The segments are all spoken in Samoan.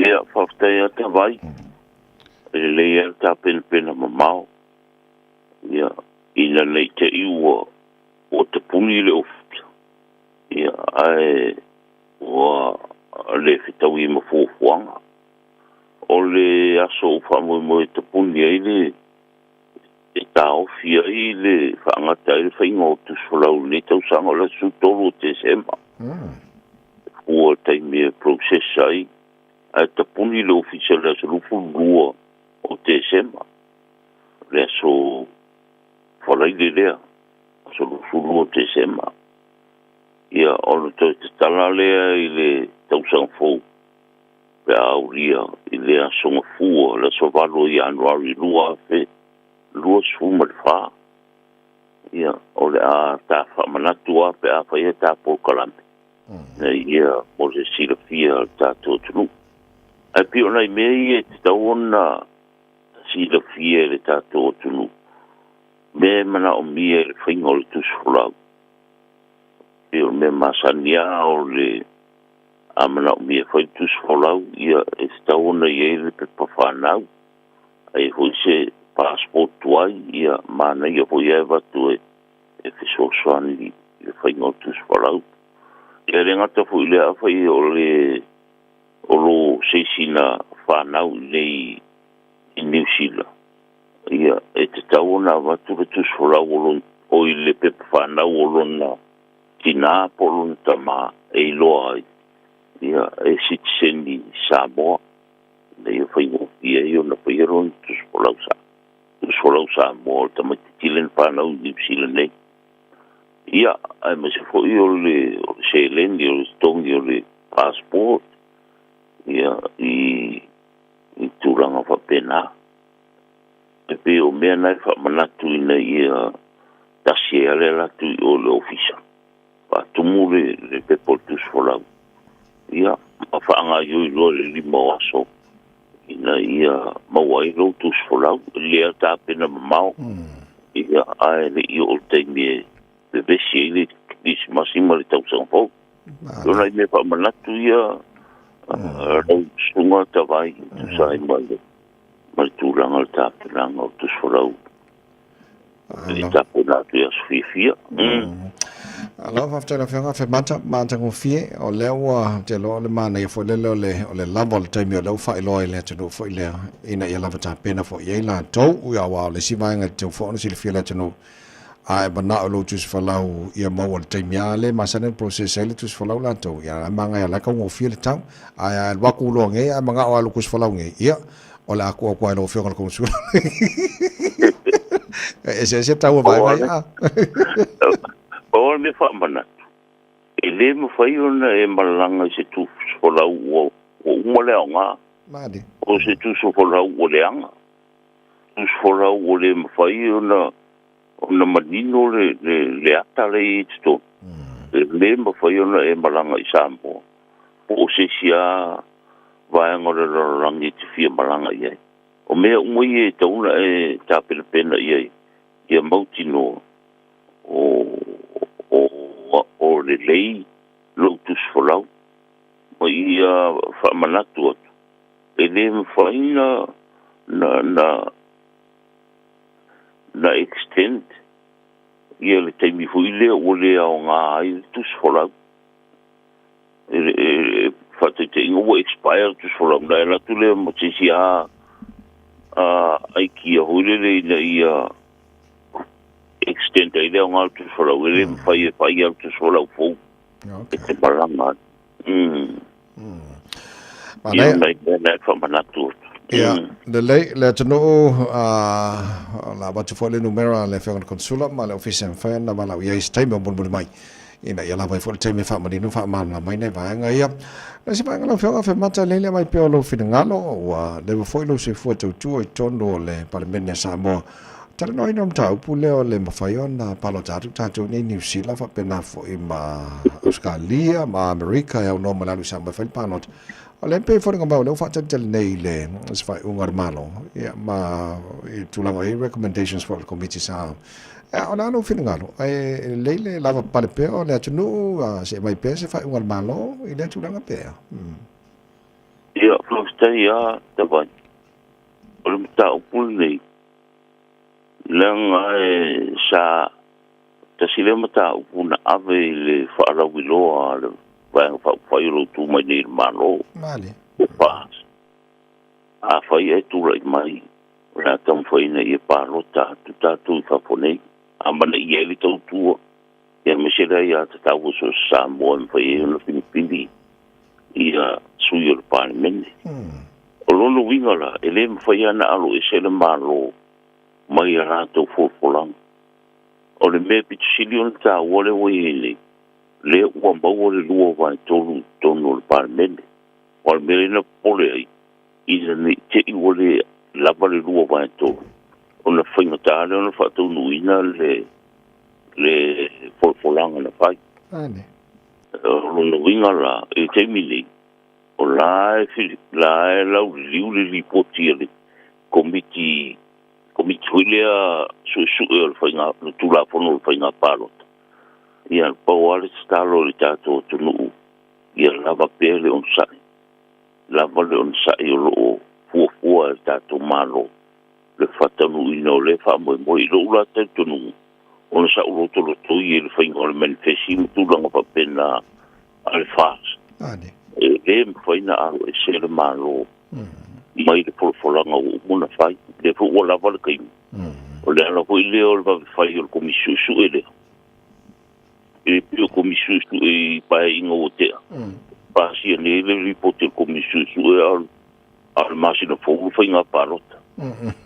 Ia, faafetai lava Tavai. E lelei lava le tapenapena mamao. Ia, ina ne i te i ua tapuni le ofisa, ia, ae ua le fetaui ma fuafuaga. O le aso ua faamoemoe e tapuni ai le e taofi ai le faagata ai le faiga o tusi folau i lenei tausaga o le aso 13 o Tesema. Fua taimi e process ai, ae tapuni le ofisa i le aso 22 o Tesema, le aso Faraile lea, aso 22 o Tesema. Ia, ona toe tatala lea i le tausaga fou pe a aulia i le aso Gafua, le aso 8 o Ianuari 2024. Ia, o le a ta faamanatu lava pe a faia ta polokalame, ina ia mo se silafia a le tatou atunuu. Ae pei o nai mea ia e tatau ona silafia e le tatou atunuu, mea e manaomia i le faiga o le tusi folau. Pei o le mea masani lava o le a manaomia e fai le tusi folau, ia e tatau ona i ai le pepa fanau, ai foi se passport tuai, ia manaia foi ae avatu e fesoasoani i le faiga o le tusi folau. Ia le gata foi i lea, afai o le o lo se isi na fanau i nei i Niu Sila, ia e tatau ona avatu le tusi folau o i le pepa fanau o lona tinā po o lona tamā e iloa ai ia e sitiseni Samoa, ina ia faigofie ai ona faia lona tusi folau sa tusi folau Samoa o le tamaitiiti lea na fanau i Niu Sila nei. Ia, aemaise foi o le seleni o le totogi o le passport, ia i tulaga faapena. E pei o mea na e faamanatu ina ia tasi ai lava le alu atu i o i le ofisa, faatumu le pepa o le tusi folau, ia, ma faagaoioi loa i le 5 o aso ina ia maua ai lou tusi folau. E lelei lava tapena mamao, ia, ae le i oo i le taimi e vevesi ai le Kerisimasi ma le tausaga fou. O nai mea faamanatu ia lau susuga Tavai, tusa ai ma le tulaga o le tapenaga o tusi folau i tapena atu i aso fiafia. Alo, faafetai lau Afioga Afemata, matagofie, o lea ua te iloa o le manaia foi lele o le lava o le taimi o lea ua faailoa i le atunuu foi lea, ina ia lava tapena foi i ai latou, aua o le isi vaega e tatau foi ona silafia e le atunuu, a e manao i lou tusi folau ia maua i le taimi lava lea e masani ona process ai le tusi folau latou, ia la e magaia la e taugofie le tau. Ae a alu atu loa nei ae manao lava i lou tusi folau nei, ia, o le a tuu atu lava i lau Afioga i le Konesula. E eseese tau o vaega ia. O le mea faamanatu, e le mafai ona e malaga i se tusi folau ua uma le aoga. Malie. O se tusi folau ua leaga. Tusi folau ua le mafai ona manino le ata lea i totonu. E le mafai ona e malaga i Samoa po o se isi lava vaega o le lalolagi e te fia malaga i ai. O mea uma ia e tatau ona e tapenapena i ai, ia mautinoa o lelei lou tusi folau. Ma ia faamanatu atu, e le mafai na extend ia le taimi foi lea ua le aoga ai le tusi folau. E faataitaiga ua expire le tusi folau, na e alu atu lea ma se isi aikia foi lele ina ia extend ai le aoga o le tusi folau, e le mafai e fai le tusi folau fou e te malaga ai. Ia, nai mea na e faamanatu atu. Ia, lelei, le atunuu, o le a avatu foi le numera a le Afioga i le Konesula ma le Ofisa e mafai ona valaau i ai i se taimi o mulimuli mai, ina ia lava ai foi le taimi e faamanino ma faamalamalama ai nai vaega ia. O le isi vaega lau Afioga Afemata, lelei le aumai pea o lou finagalo, ua leva foi lou soifua tautua i totonu o le Palemene a Samoa. Talanoaina o le mataupu lea o le mafai ona palota atu tatou i nei Niu Sila faapena foi ma Ausetalia ma Amerika e aunoa ma le alu i Samoa e fai le palota. O lea e pei e foliga mai o lea ua faatalitali nei i le se faaiuga a le Malo ia, ma i le tulaga o i ai recommendations foi a le Komiti sa. Ia, o le a lou finagalo? E lelei le lavapapale pea o le atunuu, se i aumai pea se faaiuga a le Malo i lea tulaga pea? Ia, faafetai. Faafetai a Tavai. O le mataupu lenei, leaga e sa tasi lea mataupu na ave i le faalauiloa a le Vaega Faaupufai o lo o tu mai nei i le Malo. Male. O FAST. Afai ae tulai mai, o le a taumafai ina ia palota atu tatou i fafo nei. A manaia ai le tautua, ia aemaise le aiatatau a so o se Samoa e mafai ai ona filifili ia sui o le Palemene. O lona uiga la, e le mafai lava ona aloese le Malo mai a latou folafolaga. O le mea pito sili ona taua lea ua i ai nei, lea ua maua le 2/3 i totonu o le Palemene. O le mea lea na popole ai, ina ne i te i ua le lava le 2/3, ona faigata lea ona faataunuuina le folafolaga na fai. Ane. O lona uiga la, i le taimi nei, o la e lauliliu le lipoti a le komiti foi lea suesue o le faiga, le Tulafono o le Faiga Palota. Ia, pau lava le tatalo i le tatou atunuu, ia lava pea le onosai. Lava le onosai o lo o fuafua e le tatou Malo le faataunuuina o lea faamoemoe. I lou la talitonuga, ona sa ou lotolotoi i le faiga o le manifesti ma tulaga faapena a le FAST. Ane. E le mafai na aloese le Malo mai le folafolaga ua uma ona fai. Lea foi ua lava le taimi. O le ala foi lea o le vavefai o le komisi suesue lea. E pei o komisi suesue i paeaiga ua tea. Pasia nei le ripoti o le komisi suesue a o le masina fou le faiga palota.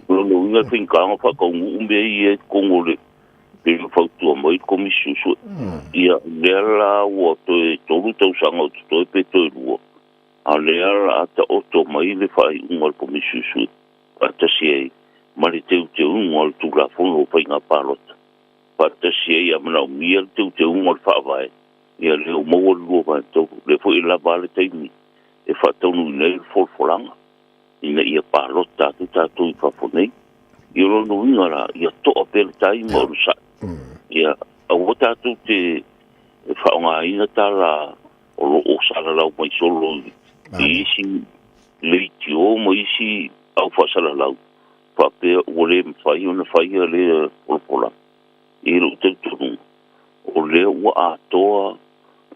O lona uiga e faigata ona faataunuu mea ia i totonu o le pei ona fautua mai le komisi suesue. Ia, lea la ua toe 3 tausaga o totoe pe toe 2, a lea la a taoto mai le faaiuga o le komisi suesue faatasi ai ma le teuteuga o le Tulafono o Faiga Palota. Faatasi ai a manaomia le teuteuga o le faavae, ia lea ua maua le 2/3. Lea foi e lava le taimi e faataunuuina ai le folafolaga ina ia palota atu tatou i fafo nei. Ia lona uiga la, ia toa pea le tai ma onosai. Ia, aua tatou te faaaogaina tala o lo o salalau mai solo i isi leitio ma isi au faasalalau, faapea ua le mafai ona faia lea folafolaga. I lou talitonuga, o lea ua atoa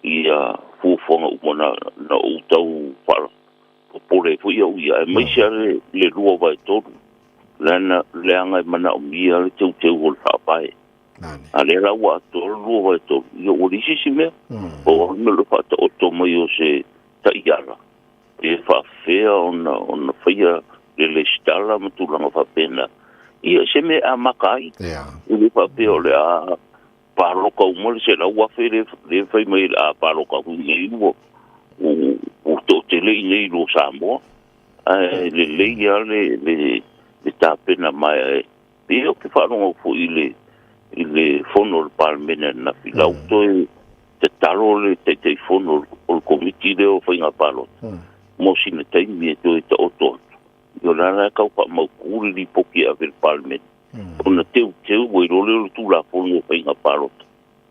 ia fuafuaga uma na ou tau faapopole foi au ia, aemaise lava le 2/3, leaga e manaomia le teuteu o le faavae. A lea la ua atoa le 2/3, ia ua leai se isi mea. O le mea o le faataoto mai o se taiala, e faafefea ona faia le lesitala ma tulaga faapena. Ia, se mea e amata ai. E le faapea o le a paloka uma le 100,000 le fai mai le a paloka atu nei ua toatele i nei lo Samoa. Ae lelei lava le tapena mai. Pei ou te faalogo foi i le fono o le Palemene ananafi, la ua toe tatalo le Taitaifono o le komiti lea o Faiga Palota mo sina taimi e toe taoto atu. Ia o la la e tau faamautu le lipoti e ave i le Palemene. Ona teuteu ai loa lea o le Tulafono o Faiga Palota.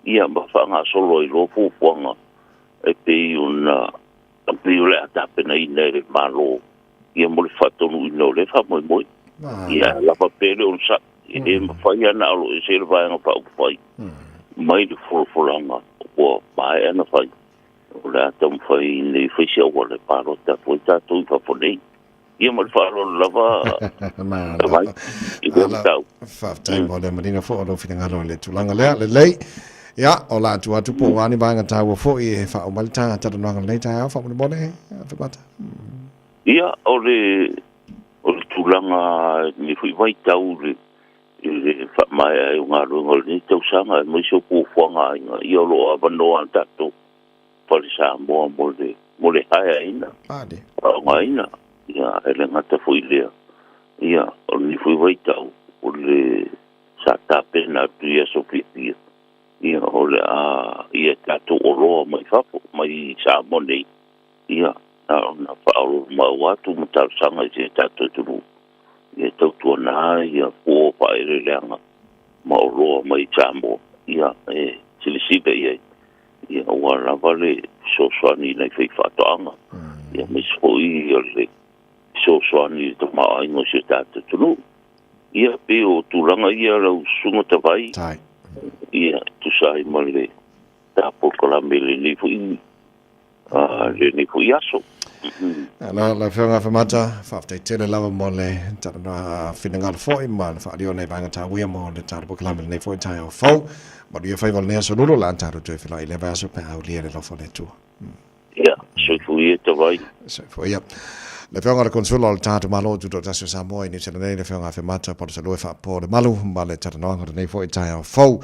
Ia ma faagasolo ai loa fuafuaga e pei ona pei o le a tapenaina e le Malo ia mo le faataunuuina o lea faamoemoe. Ia lava pea le onosai. E le mafai lava ona aloese le Vaega Faaupufai mai le folafolaga ua maea na fai. O le a taumafai nei fai se auala e palota atu ai tatou i fafo nei. Ia ma le faaaloalo lava Tavai i lea mataupu. Faafetai mo le manino foi o lou finagalo i le tulaga lea. Lelei. Ia, o la atu atu po o a ni vaega taua foi e faauma ai le talanoaga lenei taeao faamolemole, Afemata. Ia, o le tulaga i lenei foi vaitau i le faamaea ai o galuega o lenei tausaga, aemaise o fuafuaga aiga, ia o lo o avanoa a tatou Fale Samoa mo le haeaina, faaaogaina. Ia, e le gata foi lea, ia, o lenei foi vaitau, o le sa tapena atu i aso fiafia, ia, o le a ia tatou oloa mai fafo, mai Samoa nei, ia, na ona faaoloolomaau atu ma talosaga i se tatou atunuu, ia tautuana ia fua o faaeleeleaga ma oloa mai Samoa, ia, e silasila i ai, ia, ua lava le fesoasoani i nai faifaatoaga, ia, aemaise foi o le fesoasoani i le tamaoaiga o si o tatou atunuu. Ia pei o tulaga ia lau susuga Tavai. Ia tusa ai ma le ta polokalame i lenei foi lenei foi aso. La Afioga Afemata, faafetai tele lava mo le talanoa finagalo foi ma le faaalia o nai vaega taua mo le tatou polokalame i lenei foi taeao fou. Manuia faiva o lenei aso Lulu, o le a tatou toe feiloai i lea vaiaso pe a aulia le alofa o le Atua. Ia, soifua ia Tavai. Soifua ia. Le Afioga i le Konesula o le tatou Malo Tutoatasi o Samoa i Niu Sila nei, le Afioga Afemata Palusalua e faapoa le malu ma le talanoaga o lenei foi taeao fou.